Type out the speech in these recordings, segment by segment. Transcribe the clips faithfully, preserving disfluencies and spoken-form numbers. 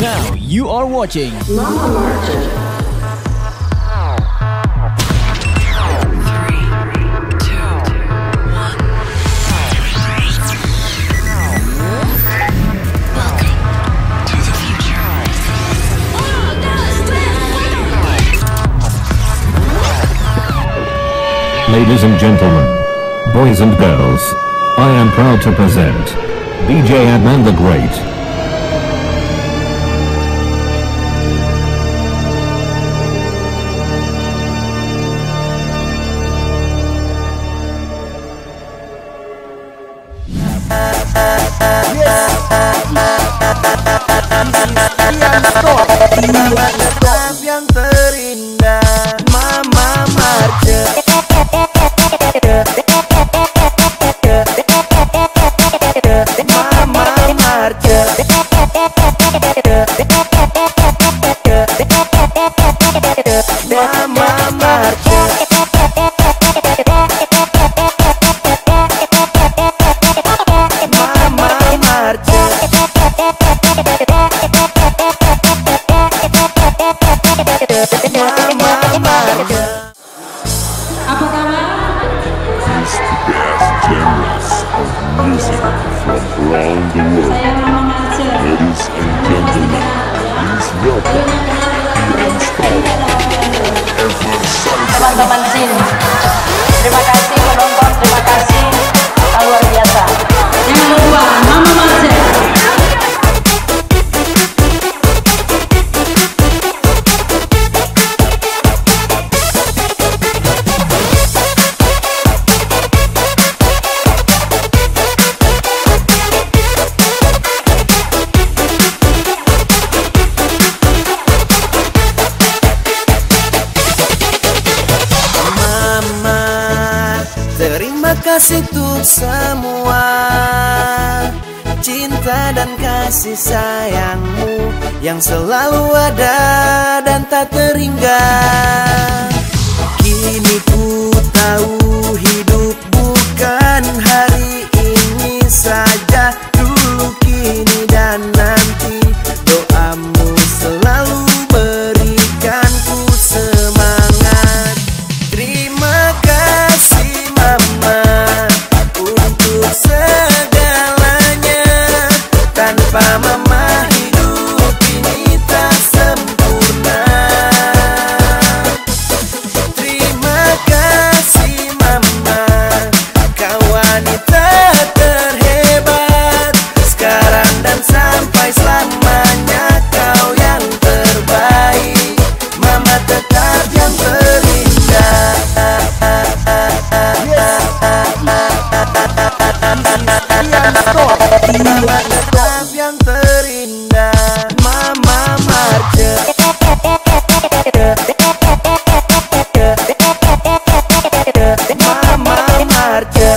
Now you are watching Mama Marcha. Ladies and gentlemen, boys and girls, I am proud to present D J Adnan the Great. Yang terindah, Mama Marcha. Mama Marcha. Mama Marcha. Mama Marcha. Mama Marcha. Apa kabar? It's the best genres of music from around the world. Saya Mama Marcha. Ladies and gentlemen, please welcome Grand Star Ever Sunshine. Teman-teman Zin, terima kasih penonton, terima kasih, luar biasa. Jangan lupa, Mama Marcha. Mama, terima kasih untuk semua cinta dan kasih sayangmu yang selalu ada dan tak terhingga. Kini ku tahu hidup bukan hari ini saja, dulu, kini, dan nanti. Doamu selalu berikan ku semangat. Terima kasih, Mama, untuk segalanya. Tanpa Mama, hidup ini tak sempurna. Terima kasih, Mama, kau wanita terhebat. Sekarang dan sampai selamanya, kau yang terbaik. Mama tetap yang terindah. Yang terindah, Mama Marcha. Mama Marcha.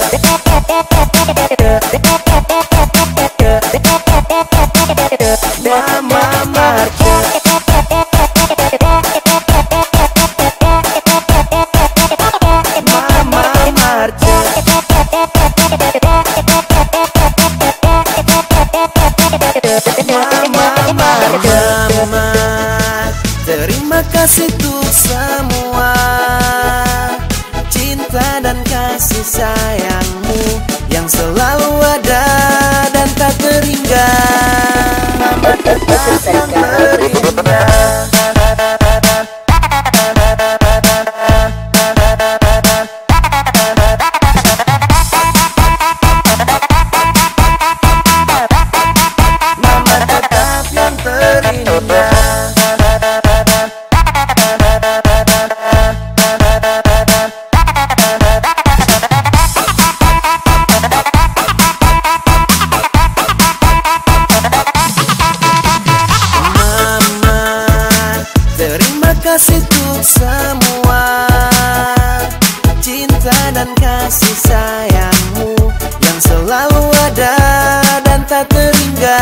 Mama Marcha. Mama Marcha. Mama Marcha. Terima kasih untuk semua cinta dan kasih sayangmu yang selalu ada dan tak terhingga. Mama tetap yang terindah. Mama tetap yang terindah. Mama, terima kasih untuk semua cinta dan kasih sayangmu yang selalu ada dan tak terhingga.